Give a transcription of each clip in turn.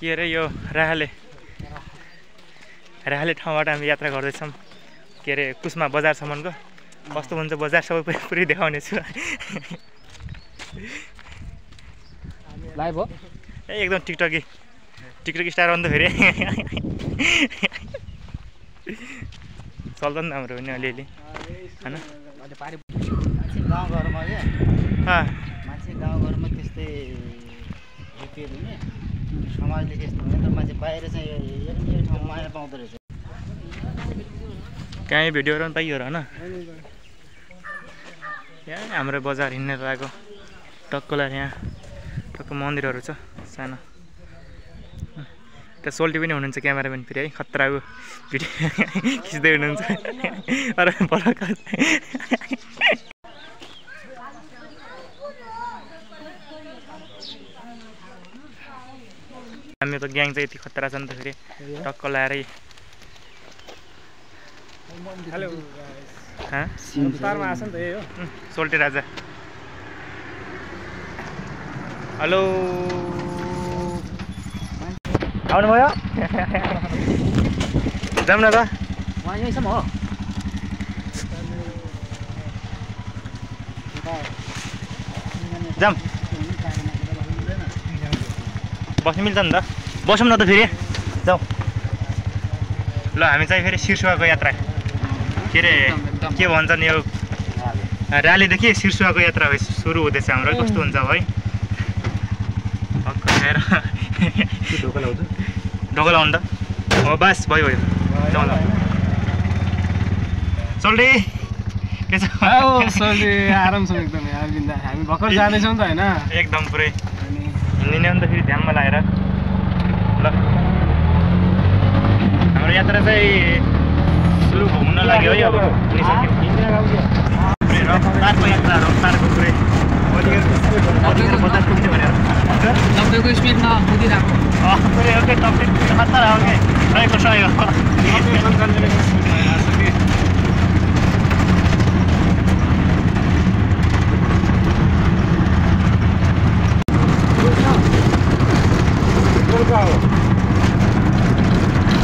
के अरे यो राहाले ठाउँबाट हामी यात्रा गर्दैछौँ के अरे कुस्मा बजारसम्मको कस्तो हुन्छ बजार सबै पुरै देखाउने छु लाइभ हो एकदम टिकटक स्टार हो नि त फेरि चल्छ नि त हाम्रो पनि अलिअलि होइन गाउँघरमा मान्छे गाउँघरमा त्यस्तै समाजले त्यस्तो भने त मान्छे बाहिर चाहिँ एक ठाउँ माया पाउँदो रहेछ कहीँ भिडियोहरू पनि पाइयो र होइन यहाँ हाम्रो बजार हिँड्ने लागेको टक्कलाई यहाँ टक्क मन्दिरहरू छ सानो त्यहाँ सोल्टी पनि हुनुहुन्छ क्यामेराम्यान फेरि है खतराको भिडियो खिच्दै हुनुहुन्छ अरू हामी त ग्याङ चाहिँ यति खतरा छ नि त फेरि टक्क लाएरै हेलो आछ नि त यही हो सोल्टे राजा हेलो आउनुभयो जाऊँ न त उहाँ यहीँसम्म हो जाऊँ बस्नु मिल्छ नि त बसौँ न त फेरि जाउँ ल हामी चाहिँ फेरि सिर्सुवाको यात्रा के अरे के भन्छन् यो र्यालीदेखि सिर्सुवाको यात्रा सुरु हुँदैछ हाम्रो कस्तो हुन्छ अब है ढोका लाउनु त हो बस भयो जाउँ ल सोल्टी के छ आराम छ एकदम हामी भर्खर जाँदैछौँ त होइन एकदम पुरै हिँड्ने अन्त फेरि ध्यानमा लगाएर ल हाम्रो यात्रा चाहिँ सुरु हुन लाग्यो है अब तारको यात्राहरू तारको पुरै बजार पुग्ने भनेर तपाईँको स्पिडमा कुदिरहेको पुरै ओके टपिक खतरा ओके रहेको छ यो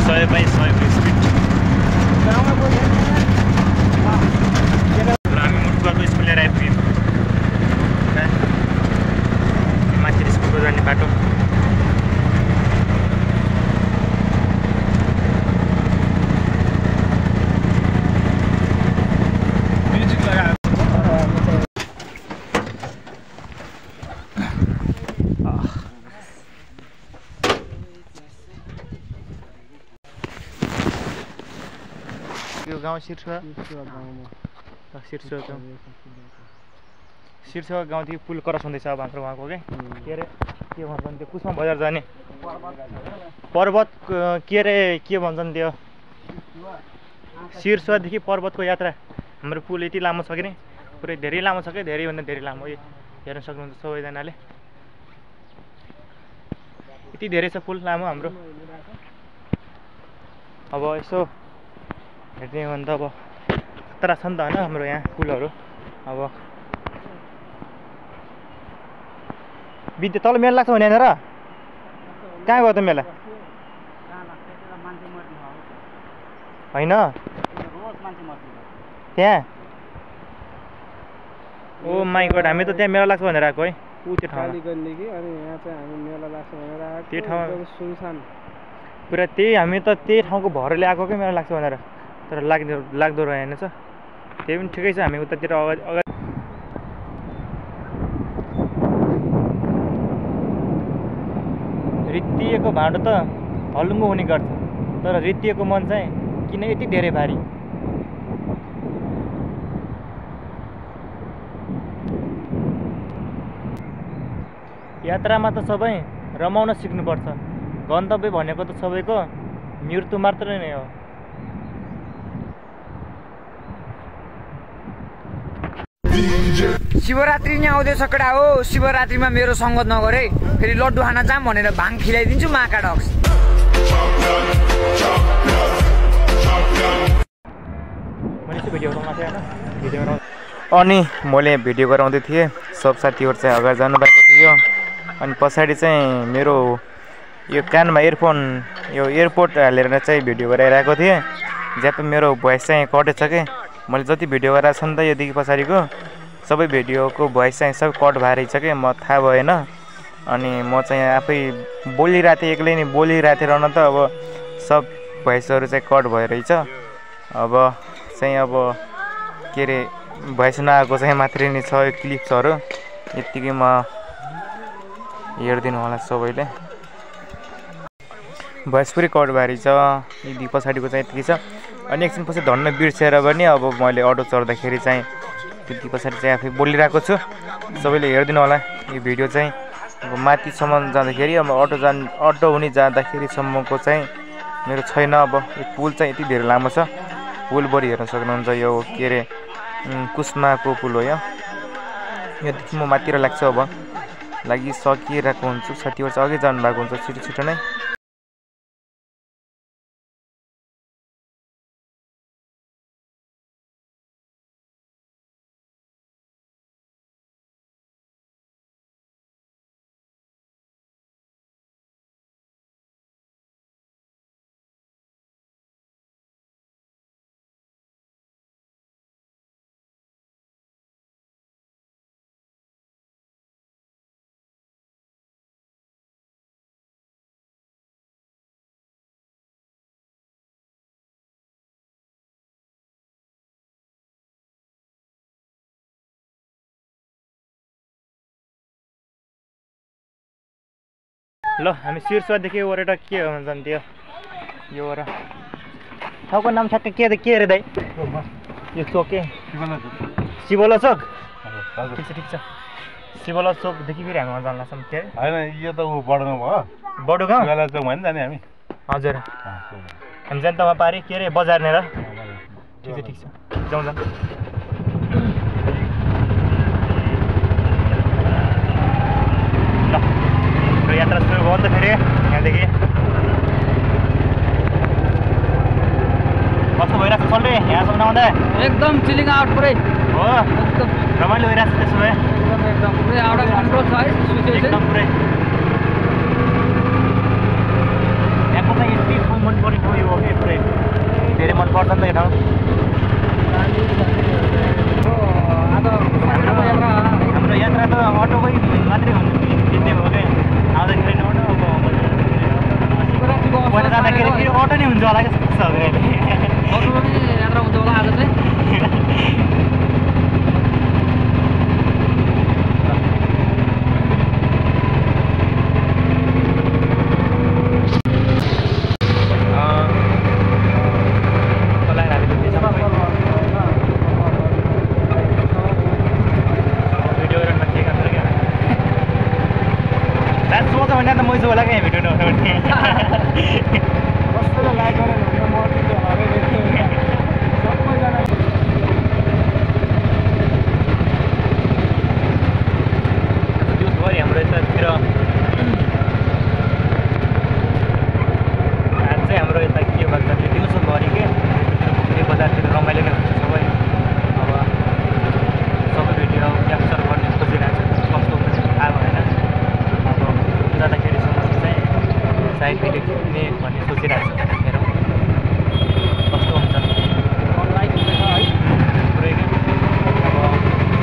सय बाई 100 स्पिड हामी मुटुवाको स्कुल लिएर आइपुग्यौँ माथि स्कुलको जाने बाटो म्युजिक लगाएर यो गाउँ सिर्सुवा गाउँदेखि पुल क्रस हुँदैछ अब हाम्रो उहाँको के अरे के भन्छन् त्यो कुस्मा बजार जाने पर्वत के अरे के भन्छन् त्यो सिर्सुवादेखि पर्वतको यात्रा हाम्रो पुल यति लामो छ कि नि पुरै धेरै लामो छ क्या धेरैभन्दा धेरै लामो हेर्न सक्नुहुन्छ सबैजनाले यति धेरै छ पुल लामो हाम्रो अब यसो हेर्ने हो भने त अब खतरा छ नि त होइन हाम्रो यहाँ पुलहरू अब बित्यो तल मेला लाग्छ भने यहाँनिर कहाँ गयो त मेला होइन त्यहाँ ओ माई गॉड हामी त त्यहाँ मेला लाग्छ भनेर आएको है त्यो ठाउँमा त्यो ठाउँमा पुरा त्यही हामी त त्यही ठाउँको भरले आएको क्या मेला लाग्छ भनेर तर लाग्दो रहेन छ त्यही पनि ठिकै छ हामी उतातिर अगाडि रित्तिएको भाँडो त हलुङ्गो हुने गर्छ तर रित्तिएको मन चाहिँ किन यति धेरै भारी यात्रामा त सबै रमाउन सिक्नुपर्छ गन्तव्य भनेको त सबैको मृत्यु मात्र नै हो शिवरात्रि नै आउँदैछ कडा हो शिवरात्रिमा मेरो सङ्गत नगरे फेरि लड्डु खाना जाम भनेर भाङ खिलाइदिन्छु माका डक्स अनि मैले भिडियो गराउँदै थिएँ सब साथीहरू चाहिँ अगाडि जानुभएको थियो अनि पछाडि चाहिँ मेरो यो कानमा इयरफोन यो एयरपोर्ट हालेर चाहिँ भिडियो गराइरहेको थिएँ जहाँ पनि मेरो भोइस चाहिँ कटेछ कि मैले जति भिडियो गराएको छु नि त योदेखि पछाडिको सबै भिडियोको भोइस चाहिँ सबै कट भएर रहेछ कि म थाहा भएन अनि म चाहिँ आफै बोलिरहेको थिएँ एक्लै नै बोलिरहेको थिएँ रहन त अब सब भोइसहरू चाहिँ कट भएर रहेछ अब चाहिँ अब के अरे भोइस नआएको चाहिँ मात्रै नै छ यो क्लिप्सहरू यत्तिकै म हेरिदिनु होला सबैले भोइस पुरै कट भएर रहेछ यदि पछाडिको चाहिँ यत्तिकै छ अनि एकछिन पछि धन्न बिर्सेर पनि अब मैले अटो चढ्दाखेरि चाहिँ त्यति पछाडि चाहिँ आफै बोलिरहेको छु सबैले हेरिदिनु होला यो भिडियो चाहिँ अब माथिसम्म जाँदाखेरि अब अटो हुने जाँदाखेरिसम्मको चाहिँ मेरो छैन अब यो पुल चाहिँ यति धेरै लामो छ पुलभरि हेर्न सक्नुहुन्छ यो के अरे कुस्माको पुल हो योदेखि म माथितिर लाग्छु अब लागिसकिरहेको हुन्छु साथीहरू चाहिँ अघि जानुभएको हुन्छ छिटो छिटो नै ल हामी शीर्षदेखि ओरेर के भन्छ त्यो यो ओर ठाउँको नाम ठ्याक्कै के अरे दाइ यो चोक के शिवला चोक ठिक छ शिवला चोकदेखि फेरि हामी जान लाग्छौँ के होइन यो त ऊ बडगाउँ भयो बडगाउँ शिवला चोक भन्छ जाने हामी हजुर हामी जान्छ वहाँ पारि के अरे बजार नेर ठिक छ जाउँ जाउँ ल यात्रा सुरु भयो नि त फेरि यहाँदेखि कस्तो भइरहेको छ सल्ले यहाँसम्म आउँदा एकदम चिलिङ आउट पुरै हो एकदम रमाइलो भइरहेको छ त्यसो भए एकदम पुरै आउट अफ कन्ट्रोल छ है सिचुएसन एकदम पुरै यहाँको चाहिँ यति मन परेको यो हो कि पुरै धेरै मन पर्छ नि त यो ठाउँ हाम्रो यात्रा त अटोकै मात्रै हुन्छ जित्ने भयो क्या आउँदाखेरि नि अटो पहिला जाँदाखेरि फेरि अटो नै हुन्छ होला क्या जस्तो छ यात्रा हुन्छ होला आज चाहिँ होला क्या भिडियो नउठाउने कस्तो लाइक गरेन भने मर्दिन्छ होला रे सबैजना दिउँसभरि हाम्रो यतातिर आज चाहिँ हाम्रो यता के भन्छ दिउँसोभरि के बजारतिर रमाइलो नै हुन्छ सबै अब सबै भिडियो क्याप्चर गर्ने खोजिरहेको छ कस्तो थाहा भएन अब जाँदाखेरि साइड भिडियो खिच्ने भन्ने सोचिरहेको छु हेरौँ कस्तो हुन्छ पुरै अब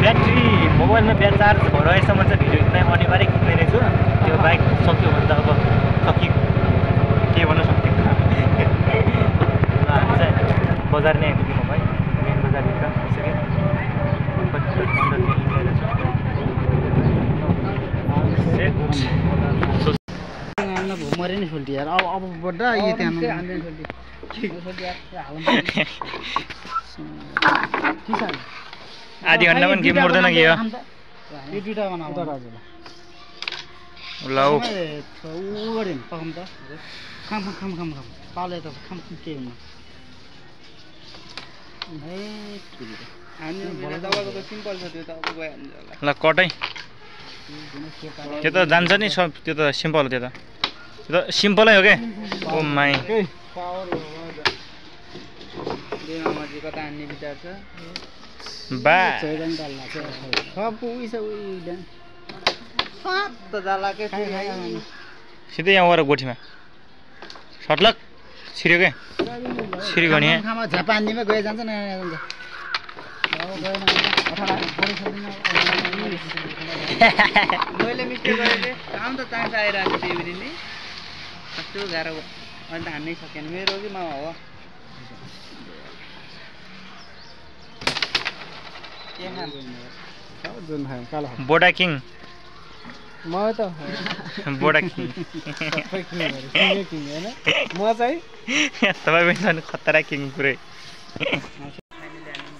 ब्याट्री मोबाइलमा चार्ज भइरहेसम्म चाहिँ भिडियो खिच्न अनिवार्य खिच्ने रहेछु त्यो बाइक सक्यो भने त अब सकि के भन्न सक्दिनँ हामी चाहिँ बजार नै आइपुग्यौँ भाइ मेन बजारभित्र आइसक्यो मरे नै सोल्टी यार अब बड्डा ये त्यहाँ आधी घन्टा पनि के मुर्दैन कि यो ल पकाउँ त खाम पाले त खाम के हुनु ल कटै त्यो त जान्छ नि सब त्यो त सिम्पल हो त्यो त सिम्पलै हो क्या ओ माई बा सिधै यहाँ गएर गोठीमा सटलक छिर्यो क्या छिरी गर्ने खामा झापानीमा गए जान्छ न जान्छ मैले मिस्टेक गरेँ काम त चान्स आइरहेको थियो फेरि नि कस्तो गाह्रो अहिले त हान्नै सकेन मेरो कि मामा हो के खान्छ बोडा किङ म त बोडा किङ म चाहिँ तपाईँ पनि झन् खतरा किङ पुरै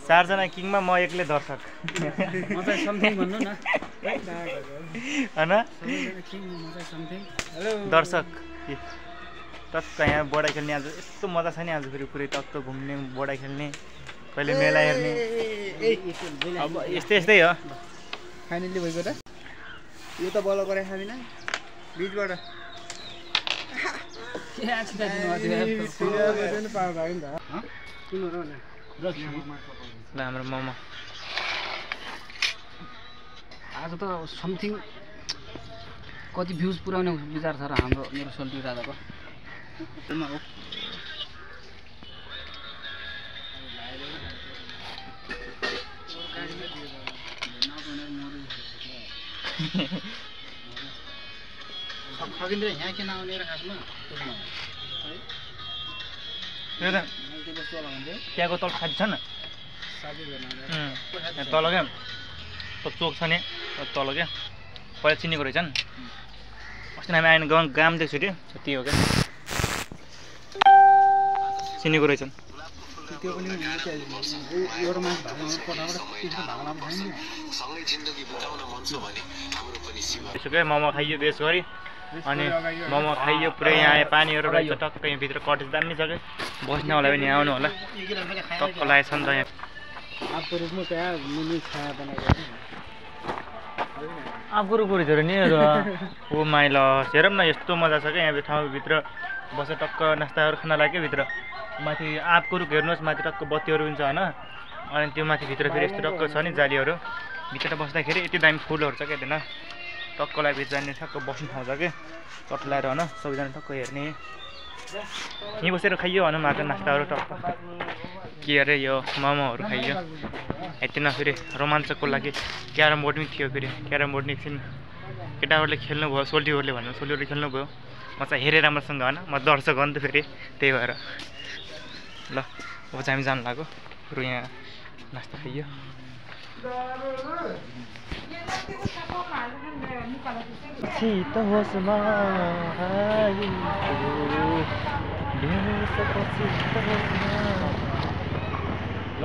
4 जना किङमा म एक्लै दर्शक म चाहिँ समथिङ भन्नु न हैन दर्शक टक्क यहाँ बोडा खेल्ने आज यस्तो मजा छ नि आज फेरि पुरै टक्क घुम्ने बोडा खेल्ने कहिले मेला हेर्ने अब यस्तै हो फाइनली भइगयो त यो त बल गरे खाबिन बीचबाट ल हाम्रो मोमो आज त समथिङ कति भ्युज पुर्याउने विचार छ र हाम्रो मेरो सोल्टी राजाको यहाँ किन आउने र खासमा त्यहाँको तल साथी छ न तल क्या चोक छ नि तल क्या पहिला चिनेको रहेछ नि अस्ति हामी आएन गाम देख्छु त्यो त्यही हो क्या चिनेको रहेछन् त्यो पनि एउटा मान्छे त्यसो क्या मोमो खाइयो बेस गरी अनि मोमो खाइयो पुरै यहाँ आयो पानीहरू रहेछ टक्क यहाँभित्र कटेज दामी छ क्या बस्ने होला भने यहाँ आउनु होला टक्क लागेको छ नि त यहाँ आफू कुरेछहरू नि ओ माइल हेरौँ न यस्तो मजा छ क्या यहाँ ठाउँभित्र बसेर टक्क नास्ताहरू खान लाग्यो भित्र माथि आँपको रुख हेर्नुहोस् माथि टक्क बत्तीहरू पनि छ होइन अनि त्यो माथि भित्र फेरि यस्तो टक्क छ नि जालीहरू भित्र बस्दाखेरि यति दामी फुलहरू छ क्या त्यहाँ टक्कलाई भित्र जाने टक्क बस्नु ठाउँ छ कि चट्लाएर होइन सबैजना टक्क हेर्ने यहीँ बसेर खाइयो भनौँ न नास्ताहरू टक्क के अरे यो मोमोहरू खाइयो यति न फेरि रोमाञ्चकको लागि क्यारम बोर्ड पनि थियो फेरि क्यारम बोर्ड नि एकछिन केटाहरूले खेल्नुभयो सोल्टीहरूले भन्नु सोल्टीहरूले खेल्नुभयो म चाहिँ हेरेँ राम्रोसँग होइन म दर्शक हो नि त फेरि त्यही भएर ल अब चाहिँ हामी जानु लाग्यो बरु यहाँ नास्ता खाइयो ल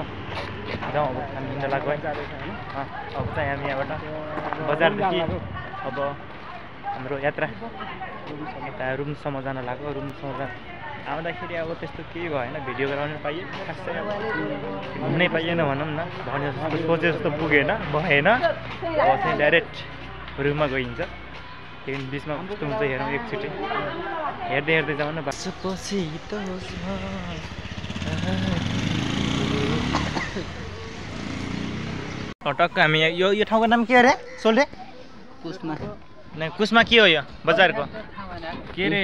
जाउँ अब हामी हिँड्न लाग्यो है अब चाहिँ हामी यहाँबाट बजारदेखि अब हाम्रो यात्रा यता रुमसम्म जान लाग्यो रुमसम्म आउँदाखेरि अब त्यस्तो केही भएन भिडियो गराउनु पाइयो खासै अब घुम्नै पाइएन भनौँ न भने जस्तो सोचे जस्तो पुगेन भएन अब चाहिँ डाइरेक्ट रुममा गइन्छ त्यहाँदेखि बिचमा कस्तो हुन्छ हेरौँ एकचोटि हेर्दै हेर्दै जाउँ न बासपछि टक्क हामी यो ठाउँको नाम के अरे सोल्टे कुस्मा नै कुस्मा के हो यो बजारको के अरे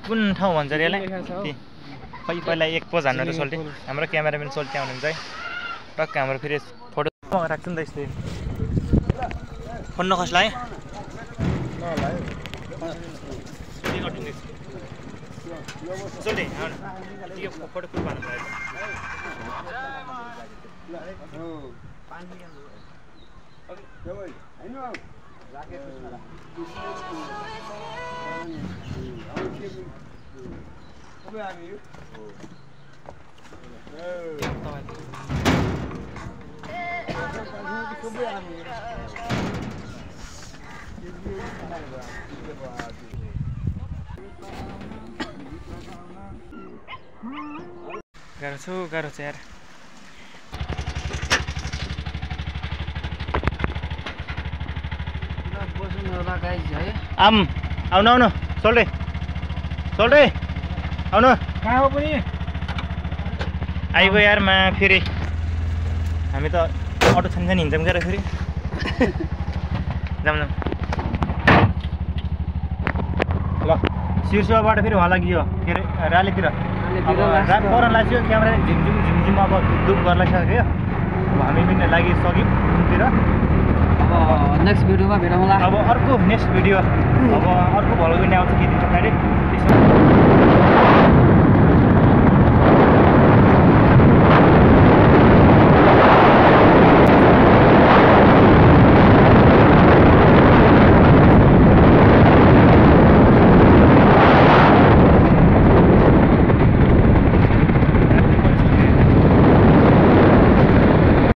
कुन ठाउँ भन्छ अरे यसलाई खै पहिला एक पोज हान्नु त सोल्टे हाम्रो क्यामेराम्यान सोल्टे आउनुहुन्छ है टक्क हाम्रो फेरि फोटो राख्छु नि त यस्तै फोन नखस्ला है सोल्टे फोटो कुन भन्नु गाह्रो छ यार आम आउनु आउनु सोल्टे आउनु कहाँ हो पनि आइगयो यारमा फेरि हामी त अटो छानछान हिँड्छौँ क्या फेरि जाउँ ल शीर्षबाट फेरि उहाँ लागियो के अरे र्यालीतिर पर लाग्यो क्यामेरा झिमझिम अब डुब गर्न लागिसक्यो अब हामी पनि लागिसक्यौँ तिर अब नेक्स्ट भिडियोमा भेटौँला अब अर्को नेक्स्ट भिडियो अब अर्को भलो पनि आउँछ कि दिन पछाडि त्यसो